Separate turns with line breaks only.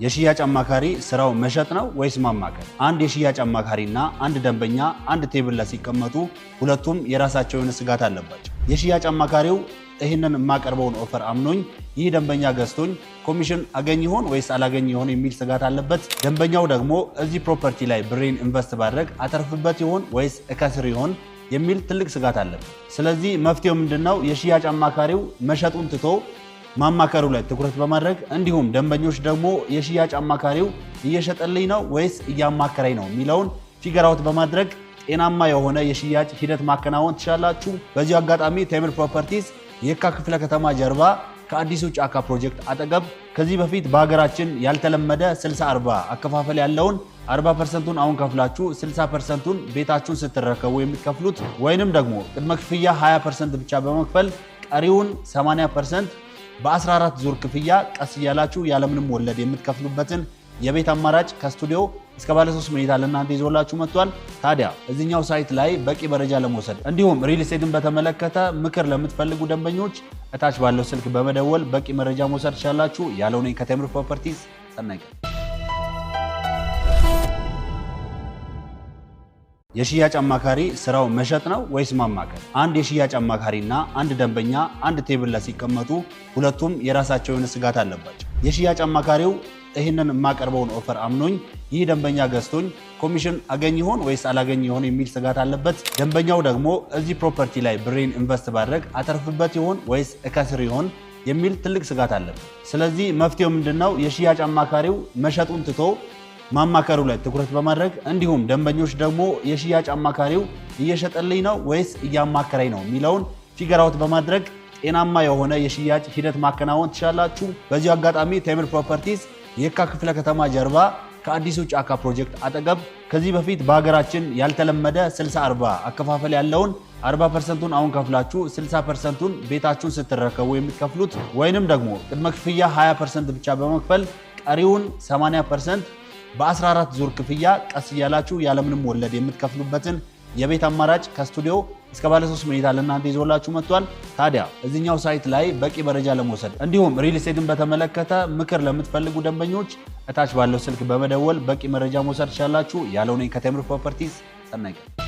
የሽያጭ አማካሪ ስራው መሸጥ ነው ወይስ ማማከር? አንድ የሽያጭ አማካሪና አንድ ደንበኛ አንድ table ላይ ሲቀመጡ ሁለቱም የራሳቸው የሆነ ስጋት አለባቸው። የሽያጭ አማካሪው ይህንን የማቀርበውን offer አምኖኝ ይህ ደንበኛ ገዝቶኝ ኮሚሽን አገኝ ይሆን ወይስ አላገኝ ይሆን የሚል ስጋት አለበት። ደንበኛው ደግሞ እዚህ property ላይ ብሬን invest ባድረግ አተርፍበት ይሆን ወይስ እከስር ይሆን የሚል ትልቅ ስጋት አለበት። ስለዚህ መፍትሄው ምንድነው? የሽያጭ አማካሪው መሸጡን ትቶ ማማከሩ ላይ ትኩረት በማድረግ፣ እንዲሁም ደንበኞች ደግሞ የሽያጭ አማካሪው እየሸጠልኝ ነው ወይስ እያማከረኝ ነው የሚለውን figure out በማድረግ ጤናማ የሆነ የሽያጭ ሂደት ማከናወን ትችላላችሁ። በዚሁ አጋጣሚ ቴምር ፕሮፐርቲስ የካ ክፍለ ከተማ ጀርባ ከአዲሱ ጫካ ፕሮጀክት አጠገብ ከዚህ በፊት በሀገራችን ያልተለመደ 60/40 አከፋፈል ያለውን፣ 40%ቱን አሁን ከፍላችሁ 60%ቱን ቤታችሁን ስትረከቡ የምትከፍሉት፣ ወይንም ደግሞ ቅድመ ክፍያ 20% ብቻ በመክፈል ቀሪውን 80% በ14 ዙር ክፍያ ቀስ እያላችሁ ያለምንም ወለድ የምትከፍሉበትን የቤት አማራጭ ከስቱዲዮ እስከ ባለ 3 መኝታ ለእናንተ ይዞላችሁ መጥቷል። ታዲያ እዚኛው site ላይ በቂ መረጃ ለመውሰድ እንዲሁም ሪል ስቴትን በተመለከተ ምክር ለምትፈልጉ ደንበኞች እታች ባለው ስልክ በመደወል በቂ መረጃ መውሰድ ትችላላችሁ። ያለው ነኝ ከቴምር ፕሮፐርቲስ። ሰናይ ቀን። የሽያጭ አማካሪ ስራው መሸጥ ነው ወይስ ማማከር? አንድ የሽያጭ አማካሪና አንድ ደንበኛ አንድ table ላይ ሲቀመጡ ሁለቱም የራሳቸው የሆነ ስጋት አለባቸው። የሽያጭ አማካሪው ይህንን የማቀርበውን offer አምኖኝ ይህ ደንበኛ ገዝቶኝ ኮሚሽን አገኝ ይሆን ወይስ አላገኝ ይሆን የሚል ስጋት አለበት። ደንበኛው ደግሞ እዚህ property ላይ ብሬን invest ባድረግ አተርፍበት ይሆን ወይስ እከስር ይሆን የሚል ትልቅ ስጋት አለበት። ስለዚህ መፍትሄው ምንድነው? የሽያጭ አማካሪው መሸጡን ትቶ ማማከሩ ላይ ትኩረት በማድረግ፣ እንዲሁም ደንበኞች ደግሞ የሽያጭ አማካሪው እየሸጠልኝ ነው ወይስ እያማከረኝ ነው የሚለውን figure out በማድረግ ጤናማ የሆነ የሽያጭ ሂደት ማከናወን ትችላላችሁ። በዚሁ አጋጣሚ ቴምር ፕሮፐርቲስ የካ ክፍለ ከተማ ጀርባ ከአዲሱ ጫካ ፕሮጀክት አጠገብ ከዚህ በፊት በሀገራችን ያልተለመደ 60/40 አከፋፈል ያለውን፣ 40%ቱን አሁን ከፍላችሁ 60%ቱን ቤታችሁን ስትረከቡ የምትከፍሉት፣ ወይንም ደግሞ ቅድመ ክፍያ 20% ብቻ በመክፈል ቀሪውን 80% በ14 ዙር ክፍያ ቀስ እያላችሁ ያለምንም ወለድ የምትከፍሉበትን የቤት አማራጭ ከስቱዲዮ እስከ ባለ 3 መኝታ ለእናንተ ይዞላችሁ መጥቷል። ታዲያ እዚኛው site ላይ በቂ መረጃ ለመውሰድ እንዲሁም ሪል ስቴትን በተመለከተ ምክር ለምትፈልጉ ደንበኞች እታች ባለው ስልክ በመደወል በቂ መረጃ መውሰድ ትችላላችሁ። ያለው ነኝ ከቴምር ፕሮፐርቲስ። ሰናይ ቀን።